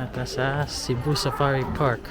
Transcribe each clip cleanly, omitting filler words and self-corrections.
Naa ta sa Cebu Safari Park.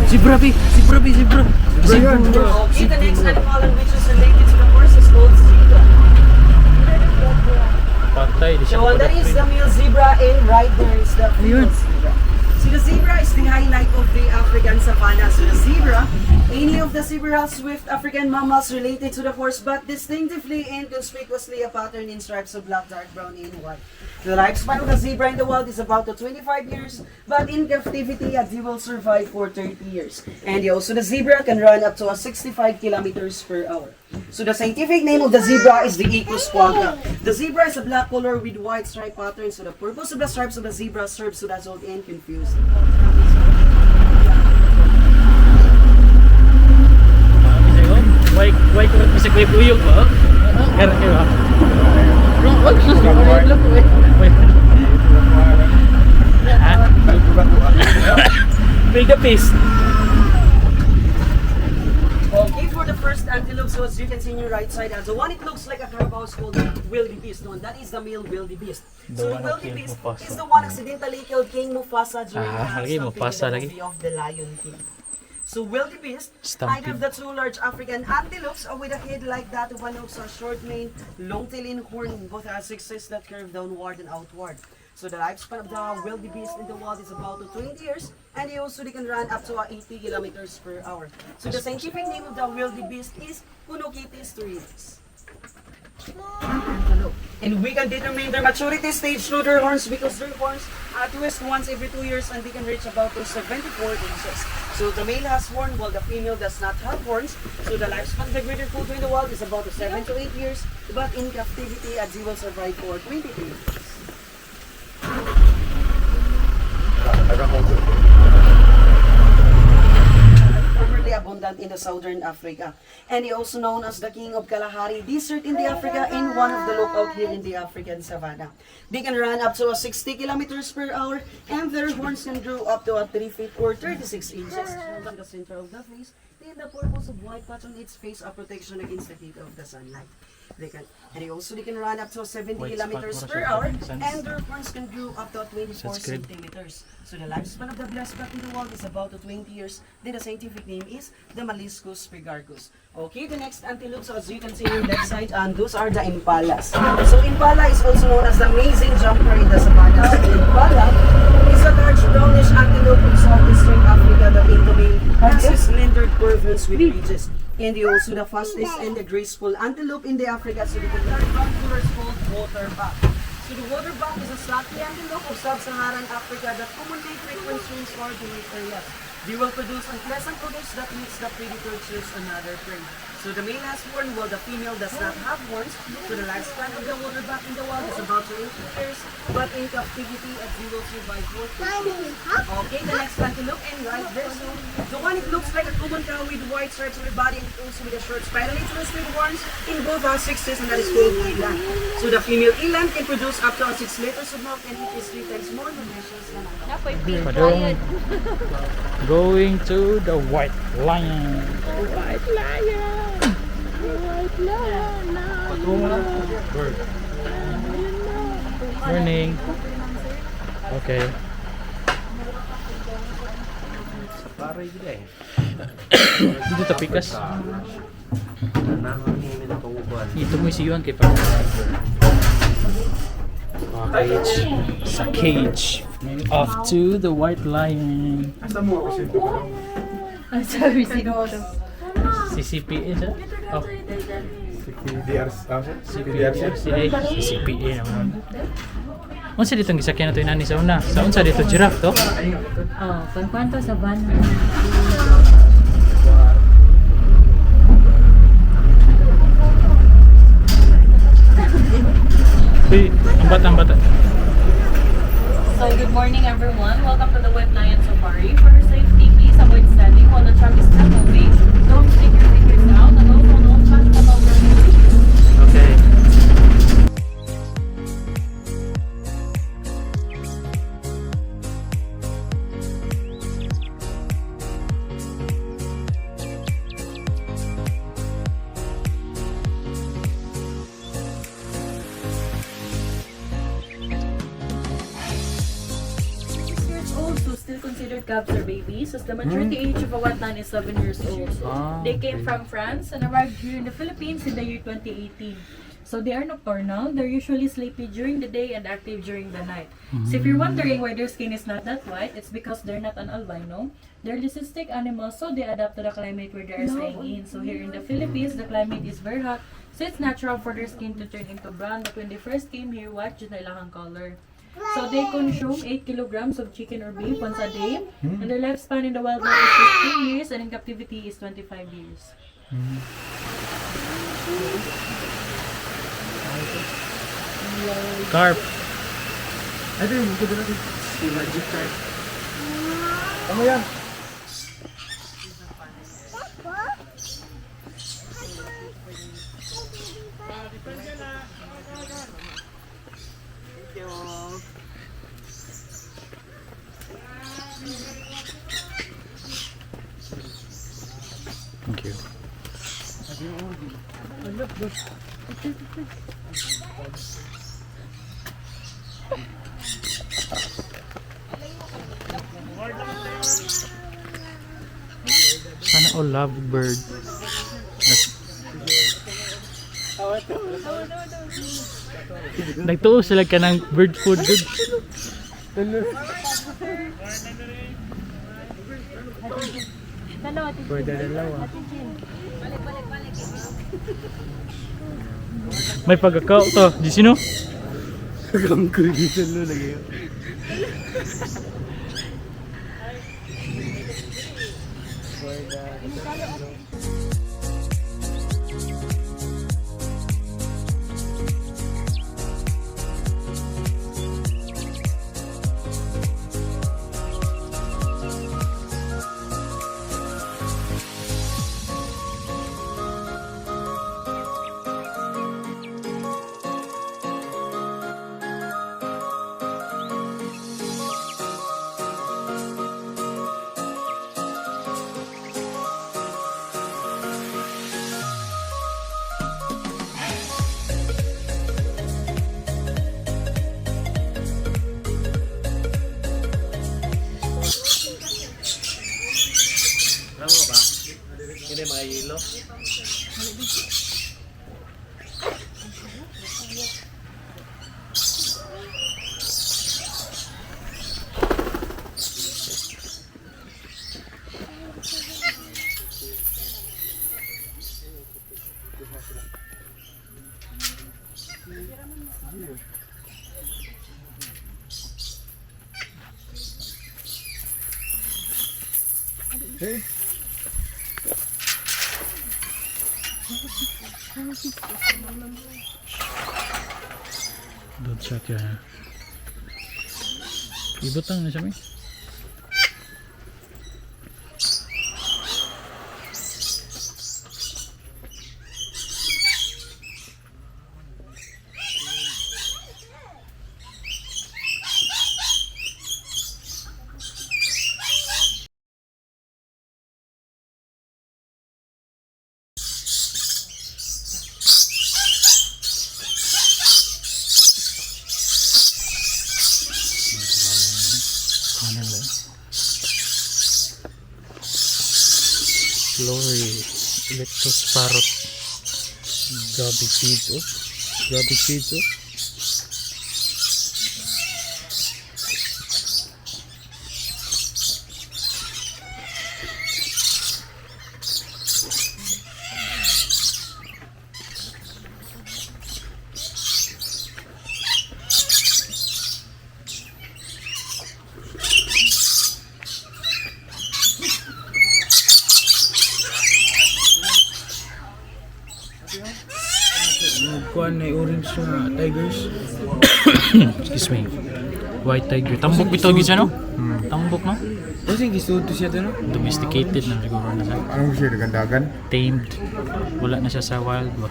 Zebra bi, zebra bi, zebra. Zebra. Okay, the next animal and which is related to the horse is called zebra. Patay, di siya So that is the male zebra and right there is the female zebra. So the zebra is the highlight of the African savanna. So the zebra, any of the several swift African mammals related to the horse, but distinctively and conspicuously a pattern in stripes of black, dark brown, and white. The lifespan of the zebra in the wild is about to 25 years, but in captivity, a they will survive for 30 years. And also the zebra can run up to a 65 kilometers per hour. So the scientific name of the zebra is the Equus quagga. The zebra is a black color with white stripe pattern. So the purpose of the stripes of the zebra serves to dazzle and confuse. Why why ko bisag way buyog ba? Kaya kaya ba? Build the peace. Okay, for the first antelope, so as you can see in your right side, the one it looks like a carabao is called wildebeest. No, and that is the male wildebeest. The So the one who killed wildebeest Mufasa. is the one accidentally killed King Mufasa during Ah, the lagi, stampede Mufasa in the lagi. movie of The Lion King. So wildebeest, Stampede. either of the two large African antelopes or with a head like that of an ox or short mane, long tail and horn, both have sexes that curve downward and outward. So the lifespan of the wildebeest in the wild is about to 20 years, and they also they can run up to 80 kilometers per hour. So the scientific name of the wildebeest is Connochaetes turilis. And we can determine their maturity stage through their horns because their horns are twist once every 2 years and they can reach about to 74 inches. So the male has horn while the female does not have horns. So the lifespan of the greater kudu in the wild is about to 7 to 8 years, but in captivity, they will survive for 23 years. Formerly abundant in the southern Africa. And he also known as the king of Kalahari Desert in the Africa and one of the lookout here in the African savanna. They can run up to a 60 kilometers per hour and their horns can grow up to a 3 feet or 36 inches. On the center of the face, then the purpose of white patch on its face are protection against the heat of the sunlight. They can, and they also they can run up to 70 White spot, kilometers mura per siya, hour sense. and their horns can grow up to 24 That's good. centimeters. So the lifespan of the blesbok in the wild is about to 20 years. Then the scientific name is the Maliscus pygargus. Okay, the next antelope, so as you can see on the left side, and those are the impalas. So impala is also known as the amazing jumper in the savanna. So impala is a large brownish antelope of southeastern Africa that in the male has a slender curved with ridges. And they also the fastest and the graceful antelope in the Africa. So the dark brown color is called waterbuck. So the waterbuck is a stocky antelope of sub-Saharan Africa that commonly frequents streams or deep areas. They will produce unpleasant odors that makes the predator choose another prey. So the male has horn while the female does not have horns. So the lifespan of the waterbuck in the wild is about to 8 years, but in captivity, they will survive for 2 years. Okay, the next antelope and right there. So the one, it looks like a common cow with white stripes on the body and also with a short spirally twisted horns in both sexes, and that is called eland. So the female eland can produce up to 6 liters of milk and it is three times more nutritious than a Padong. Going to the White Lion. White Lion. White Lion. Bird. Morning. Okay. Safari gid eh. Dito ta pikas. Tanahon ni mi napanguban. Ito mo si Yuan kay pa. Cage. Sa cage. Off to the White Lion. Asa mo ako sinto ko? Sorry, sino to? CCPA siya? Oh, CPDR, ah, CPDRC. CPDRC. CCPA naman. Unsa ditong gisakyan na to inani sa una? Sa unsa dito giraffe to? Oh, pagkwanto sa van. Uy, ang bata, ang bata. So good morning, everyone. Welcome to the White Lion Safari. For your safety, please avoid standing while the truck is still moving. Don't stick your fingers out and also don't touch photography. Okay. 6 years old, so still considered cubs or babies, as the maturity age of a white lion is 7 years old. Ah, They came from France and arrived here in the Philippines in the year 2018. So they are nocturnal. They're usually sleepy during the day and active during the night. So if you're wondering why their skin is not that white, it's because they're not an albino. They're leucistic animals, so they adapt to the climate where they are staying in. So here in the Philippines, the climate is very hot, so it's natural for their skin to turn into brown. But when they first came here, white jud na ilahang color. So they consume 8 kilograms of chicken or beef once a day, and their lifespan in the wild is 15 years, and in captivity is 25 years. Carp. Ay, di, mo ko natin. Si Magic Card. Tama yan. Thank you. Sana all love bird. Nagtuo sila ka ng bird food. Good. Pwede dalawa. May pagkakao to. Di sino? Ang kulitan lo lagi. Alam mo ba? Hindi mga yelo. Hey. Don't shut your hand. Ibutang na siya, may. Ano ba? Glory. Electus Parrot. Grabe feeds, oh. Grabe feeds, oh. Kuan na orange na tigers. Excuse me. White tiger. Tambok bitaw gid siya, no? Tambok, no? Kasi gisuod to siya to, no? Domesticated na siguro na siya. Anong siya, dagandagan? Tamed. Wala na siya sa wild ba?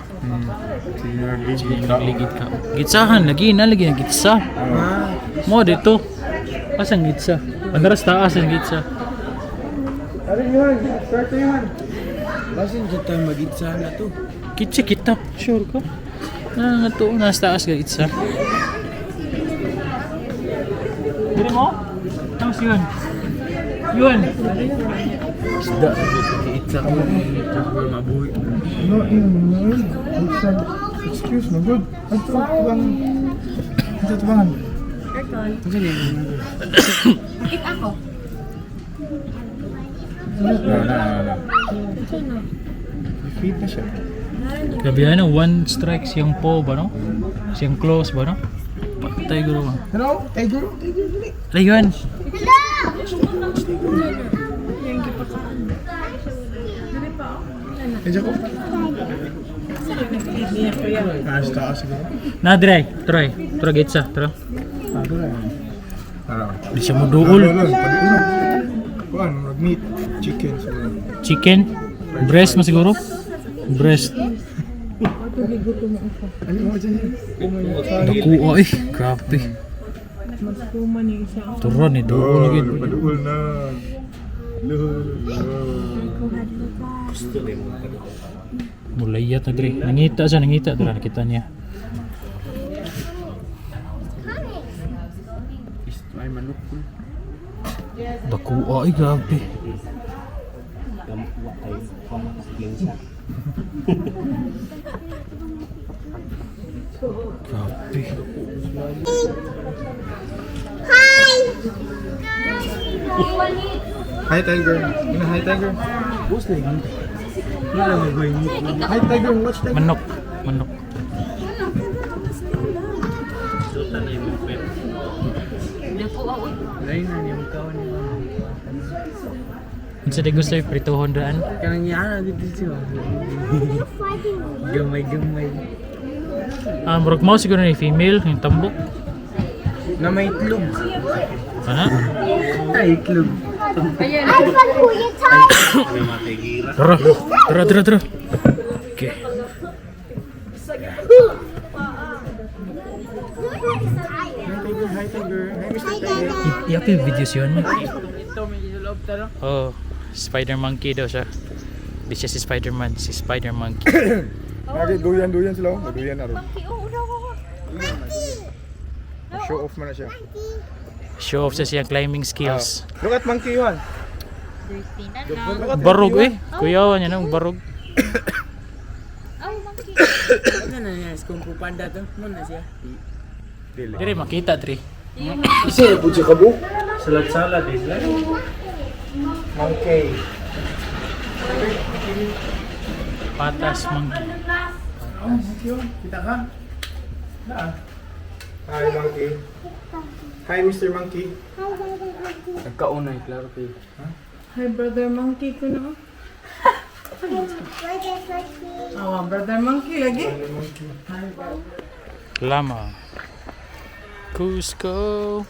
Sige na, Sige, nagligid ka. Gitsahan, lagi na, lagi na gitsa. Mo dito. Asang gitsa? Andaras taas ang gitsa. Ano yun? Start na yun. Basin dyan tayo magitsa na to. Kitsa kita. Sure ka? Na nga to, nasa taas ka gitsa. Dili mo? Tapos yun. Yun. Isda. Itsa ko. Mabuhi. No, yun, yun. Excuse me, good. Ato, tubangan. Ato, tubangan. Ako. No, no, no, no. Feed na siya. Grabe ano, one strike siyang paw ba no? Siyang claws ba no? Patay guro ba? Hello, tiger, tiger, dali. Ay, yun. Medyo ko. Ah, sa taas siguro. Na, dre. Try. Try gitsa. Try. Ah, doon. Tara. Di siya mo duol. Paduol. Kuan, mag meat, chicken siguro. Chicken. Breast mo siguro? Breast. Ano mo dyan? Nakuha eh. Grabe. Turon ni duol na gid. Paduol na. Lol. Mulayat na dre. Nangita siya, nangita. Tara, nakita niya. Ay, manok ko. Dakuha eh, grabe. Grabe. Hi tiger. Yun, hi tiger. Boss na yun. Wala lang mabuhay niyo. Hi tiger, watch tiger. Manok. Manok. Lain na niyang kawan niya. Unsa di gusto yung prituhon daan? Kanang yana dito siya. Gamay-gamay. Ah, murag mao siguro ni female yung tambok. Na may itlog. Ana? Ay, itlog. Tara. Tara, tara, tara. Okay. Hi tiger, hi tiger. Hi Mr. Tiger. I-up yung videos yun. Oh, Spider Monkey daw siya. Di siya si Spider-Man, si Spider Monkey. Lagi duyan duyan sila, oh. Duyan na ron. Show off man na siya. Show off sa siyang climbing skills. Look at monkey yun. Dirty na lang. Look at Barog eh. Kuyawan niya nang barog. Ay, monkey. Ano na niya? Kung panda to? Muna siya. Dili. Dire makita tri. Isa na po siya kabo. Salad-salad eh. Sila. Monkey. Patas monkey. Oh, monkey yun. Kita ka? Naa. Hi monkey. Hi Mr. Monkey. Nagkaunay, klaro kayo. Hi, brother monkey ko no. Oh, brother monkey lagi. Llama. Cusco.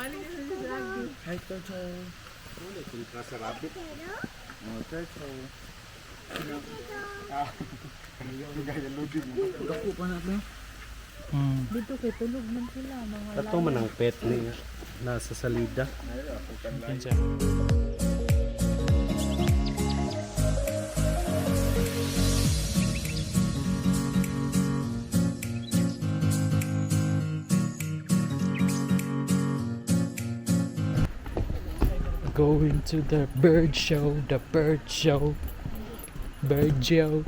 Hi, turtle. Sa rabbit. Oh, turtle. Ah. Gaya loading. Dako pa na to. Hmm. Dito kay tulog man sila mga Ato man ang pet niya. Nasa salida. Kinsa? Going to the bird show, the bird show, bird show.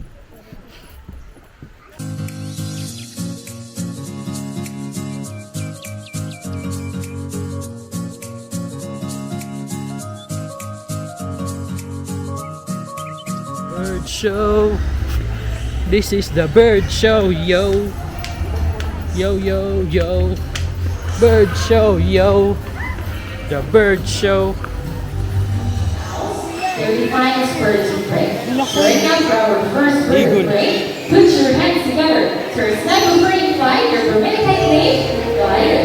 Bird show. This is the bird show, yo. Yo, yo, yo. Bird show, yo. The bird show. They're defined as birds of prey. So right now for our first bird Eagle. of prey, put your hands together to our snuggle bird flight, your Brahminic name, glider.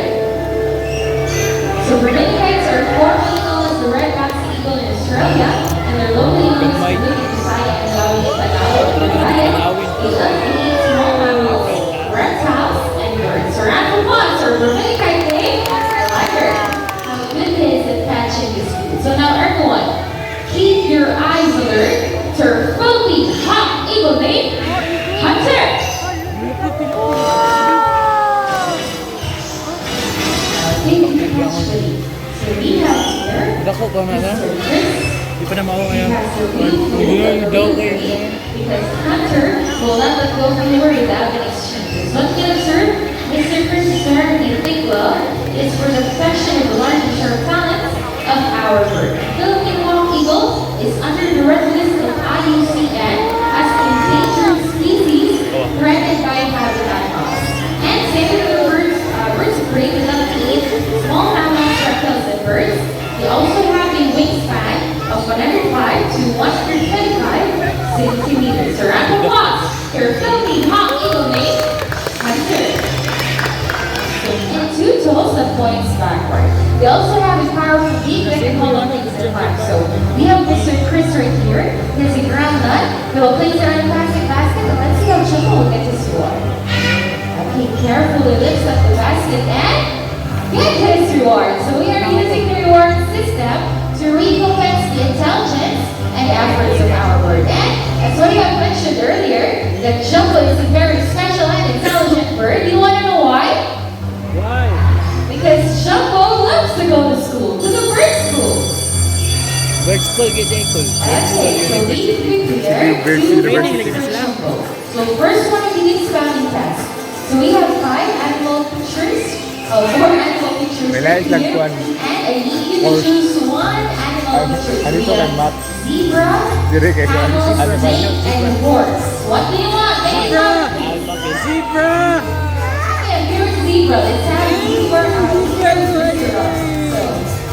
So Brahminikites are formerly known as the red-backed eagle in Australia, and they're locally known as the Lake Visaya and Gawin Tagalog. They love to eat small mammals, reptiles, and birds. So round of applause for Brahminikite name, glider. How good it is at catching this food. So now everyone, keep your eyes alert to our filthy hot eagle named Hunter. Thank you, actually. So we have here Dako pa na Mr. Chris. Di pa na mao He ngayon. has a really Daw cool kayo. ability because Hunter will not let go anywhere without an exchange. So what you can observe, Mr. Chris is wearing a thick glove. It's for the protection of the large and sharp talons of our bird. Philippine Hawk Eagle is under the red list of IUCN as an endangered species threatened by habitat loss. And same with the birds, birds of prey that love to eat small mammals, reptiles, and birds. They also have a wingspan of 105 to 125 centimeters. So round of applause for Philippine Hawk Eagle named Hunter. So, and two toes that points backward. They also have a powerful beak that can hold things in front. So we have Mr. Chris right here. Here's a groundnut. We will place it on a plastic basket and let's see how Jumbo will get his reward. Okay, carefully lifts up the basket and get his reward. So we are using the reward system to recompense the intelligence and efforts of our bird. And as what I have mentioned earlier, that Jumbo is a very special and intelligent bird. You want to know why? Why? Because Jumbo loves to go to school, to the bird school. Bird school kay Jacob. Okay, so we prepare Bird two University. for Jumbo. So first one will be the spelling test. So we have five animal pictures, four animal pictures Relax lang, here, Kwan. and I need you to Horse. choose one animal picture. Ano We ito have kay Matt? zebra, Dire kay Kwan. camel, Ano ba? snake, and horse. What do you want? Make it up. Zebra! Yeah, here's zebra. Let's have zebra as zebra. So,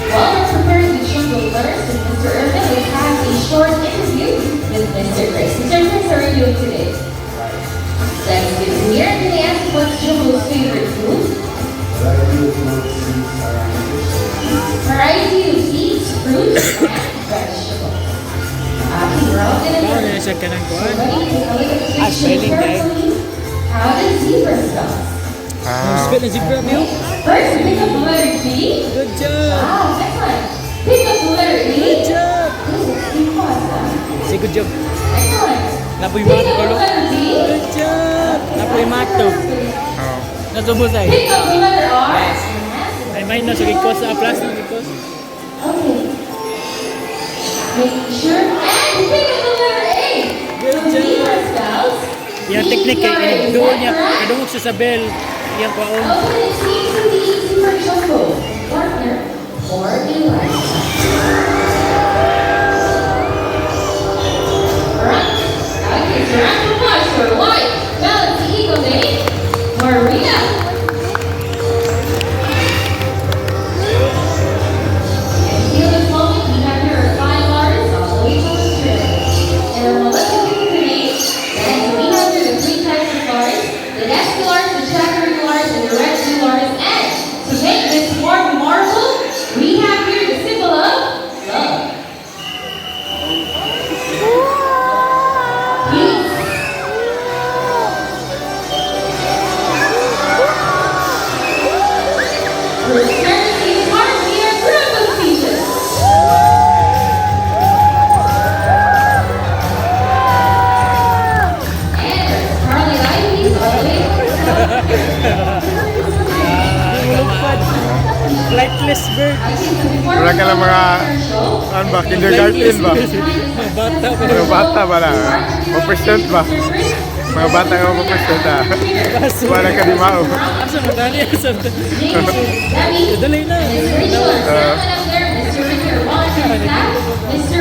while we're preparing the jungle first with Mr. Irvin, let's have a short interview with Mr. Chris. Mr. Chris, how are you doing today? That's good to hear. Can I ask what's Jumbo's favorite food? Variety of seeds, fruits, and vegetables. Okay, we're all gonna Mao na siya kanang kuan. Ready? Take a look at the Ah, picture spelling, guys. carefully. How does zebra spell? Spell na zebra view. First, pick up the letter G. Good job. Wow, excellent. Pick up the letter E. Good job. Ooh, awesome. Say good job. Excellent. Napoy Pick mato up the lo. letter D. Good job. Napoy mato. Nasubos ay. Pick up the letter R. Ay may na sa gikos sa plus na gikos. Okay. Make sure and pick up the letter A. Good So job. zebra spells Iyang technique kay B-R-A. Is duo that niya correct? kadungog siya sa bell iyang kwaon. Okay, it seems to be easy for Jumbo, partner, or Eli. Alright, okay, so round of applause for White, Balance Eagle Day, Maria. And here this moment, we have here our five artists all the way from Australia. And our Melissa today, and we have here the three types of flowers, the desk flowers, the chakra flowers, and the red flowers. And to make this more memorable, we have here the symbol of love. Peace. For Eternity Park, we are group of teachers. And Charlie Ivy's all the way from Lumupad. Flightless bird. Wala ka lang mga, ano ba, kindergarten ba? Bata pa. Mga bata ba lang? Ma-present ba? Mga bata nga ma-present ah. Wala ka di mao. Asa mo dali asa. Debbie, Dali na. Miss Rachel, and someone up there, Mr. Richard, volunteer staff, Mr.